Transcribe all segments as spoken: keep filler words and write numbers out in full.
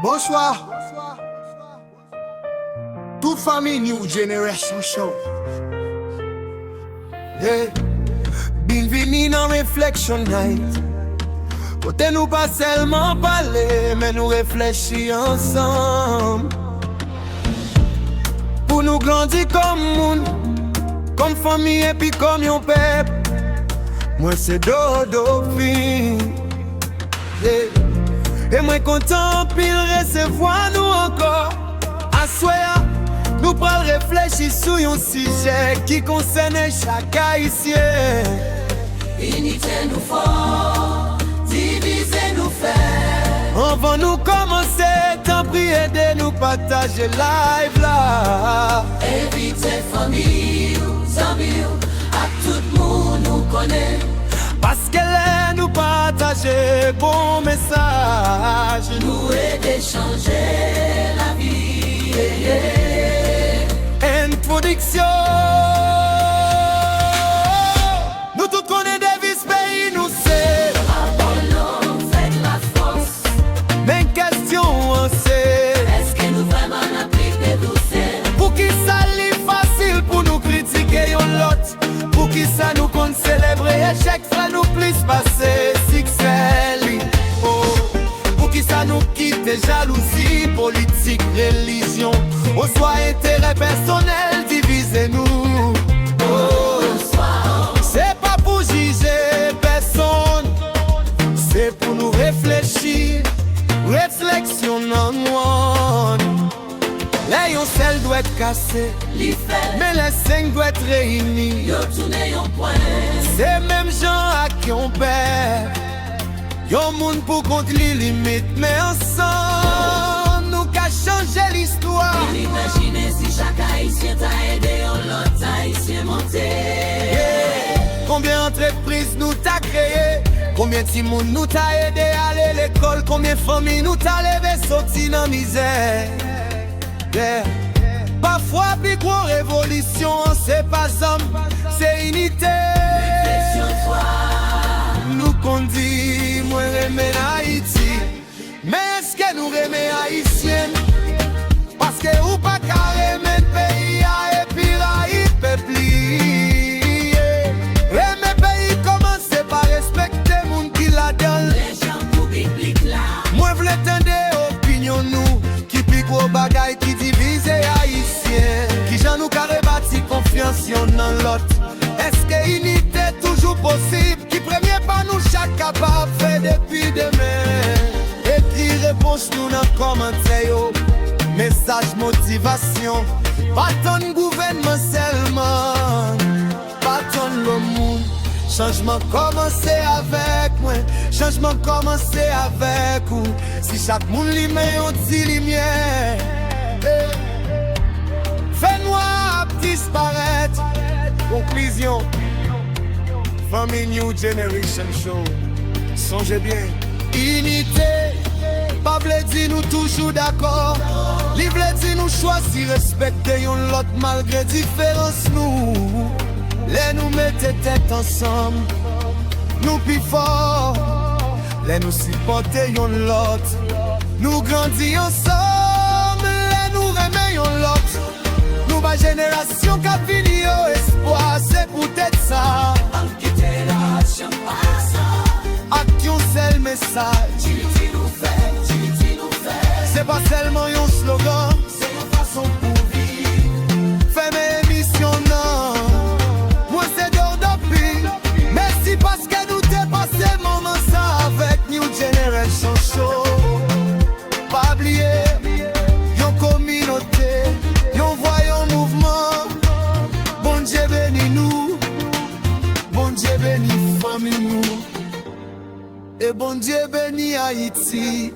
Bonswa. Tout fanmi New Generation Show. Hey. Byenvini nan Reflection Night. Kote nou pa sèlman pale, men nou reflechi ansanm. Pou nou grandi kòm moun, kòm fanmi epi kòm yon pèp. Mwen se Dodo King. Yeah. E mwen kontan anpil resevwa nou ankò. Aswè a, nou pral reflechi sou yon sijè ki konsène chak Ayisyen. Inite nou fò, divize nou fè. Anvan nou kòmanse, tanpri ede nou pataje live la. Envite fanmi w, zanmi w, ak tout moun ou konnen. Paske lè nou pataje bon mesaj, nou ede chanje lavi. Yeah, yeah. Entwodiksyon. Nou tout konnen deviz peyi nou se Apollo fèk lafòs. Men kèsyon an se, èske nou vrèman aplike dousè? Poukisa li fasil pou nou kritike yon lòt? Poukisa nou konn selebre echèk frè nou plis pase siksè li? Oh. Poukisa nou kite jalouzi, politik, relijyon, oswa enterè pèsonèl divize nou? Oh. Se pa pou jije pèsonn, se pou nou reflechi. Refleksyon nan mòn. Lè yon sèl dwèt kase, li fè. Men lè senk dwèt reyini, yo tounen yon pwen. Se menm jan ak yon pè. Yon moun pou kont li limit, men ansanm nou ka chanje listwa. Imajine si chak Ayisyen ta ede yon lòt Ayisyen monte. Yeah. Konbyen antrepriz nou ta kreye? Konbyen timoun nou ta ede ale lekòl? Konbyen fanmi nou ta leve soti nan mizè? Yeah. Pafwa pi gwo revolisyon an se pa zam, se inite. Refleksyon twa. Nou konn di, "Mwen renmen Ayiti." Men èske nou renmen Ayisyen? Paske ou pa ka renmen peyi a epi rayi pèp li. Yeah. Renmen peyi kòmanse pa respekte moun ki ladan l. Lè jan pou piblik la. Mwen vle tande opinyon nou. Ki pi gwo bagay ki divize Ayisyen? Kijan nou ka rebati konfyans yonn nan lòt? Èske inite toujou posib? Ki premye pa nou chak kapab fè depi demen? Ekri repons nou nan kòmantè yo. Mesaj motivasyon. Pa tann gouvènman sèlman. Pa tann lòt moun. Chanjman kòmanse avèk mwen. Chanjman kòmanse avèk ou. Si chak moun limen yon ti limyè, eh, fènwa ap disparèt. Konklizyon, fanmi New Generation Show. Sonje byen, inite pa vle di nou toujou dakò. Li vle di nou chwazi respekte youn lòt malgre diferans nou. Lè nou mete tèt ansanm, nou pi fò. Lè nou sipòte youn lòt, nou grandi ansanm. Lè nou renmen youn lòt, nou bay jenerasyon k ap vini yo espwa. Se poutèt sa, ann kite lòt janm pa sa. Ak yon sèl mesaj, inite nou fè, inite nou fè. Se pa sèlman yon slogan, se yon fason pou viv. Fèmen emisyon nan. Mwen se Dodo King. Mèsi paske nou te pase moman sa avèk New Generation Show. Pa bliye, yon kominote, yon vwa, yon mouvman. Bondye beni nou. Bondye beni fanmi nou. E Bondye beni Ayiti.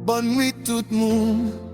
Bòn nwit tout moun.